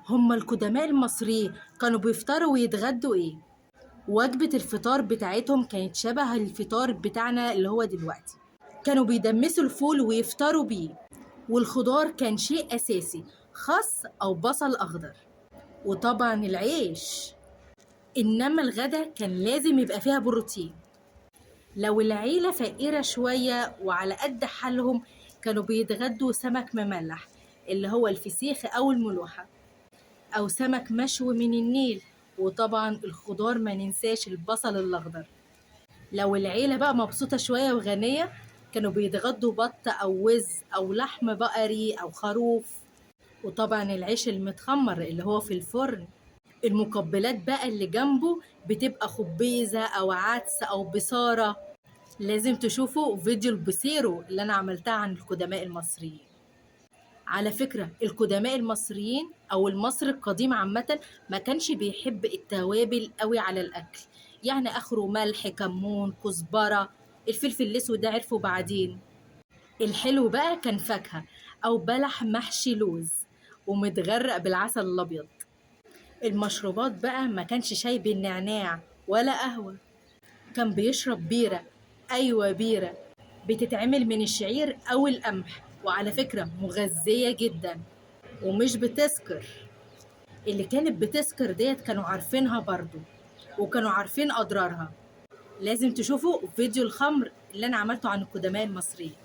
هما القدماء المصريين كانوا بيفطروا ويتغدوا ايه؟ وجبة الفطار بتاعتهم كانت شبه الفطار بتاعنا اللي هو دلوقتي. كانوا بيدمسوا الفول ويفطروا بيه، والخضار كان شيء أساسي، خس أو بصل أخضر، وطبعا العيش. إنما الغدا كان لازم يبقى فيها بروتين. لو العيلة فقيرة شوية وعلى قد حالهم كانوا بيتغدوا سمك مملح اللي هو الفسيخ أو الملوحة، أو سمك مشوي من النيل، وطبعا الخضار ما ننساش البصل الأخضر. لو العيلة بقى مبسوطة شوية وغنية كانوا بيتغدوا بط أو وز أو لحم بقري أو خروف، وطبعا العيش المتخمر اللي هو في الفرن. المقبلات بقى اللي جنبه بتبقى خبيزة أو عدس أو بصارة. لازم تشوفوا فيديو البسيرو اللي أنا عملتها عن القدماء المصريين. على فكرة القدماء المصريين أو المصري القديم عامة ما كانش بيحب التوابل قوي على الأكل، يعني آخره ملح، كمون، كزبرة، الفلفل الأسود ده عرفه بعدين. الحلو بقى كان فاكهة أو بلح محشي لوز ومتغرق بالعسل الأبيض. المشروبات بقى ما كانش شاي بالنعناع ولا قهوة، كان بيشرب بيرة. أيوة بيرة، بتتعمل من الشعير أو القمح، وعلى فكرة مغذية جدا ومش بتسكر. اللي كانت بتسكر ديت كانوا عارفينها برضو، وكانوا عارفين أضرارها. لازم تشوفوا فيديو الخمر اللي أنا عملته عن القدماء المصريين.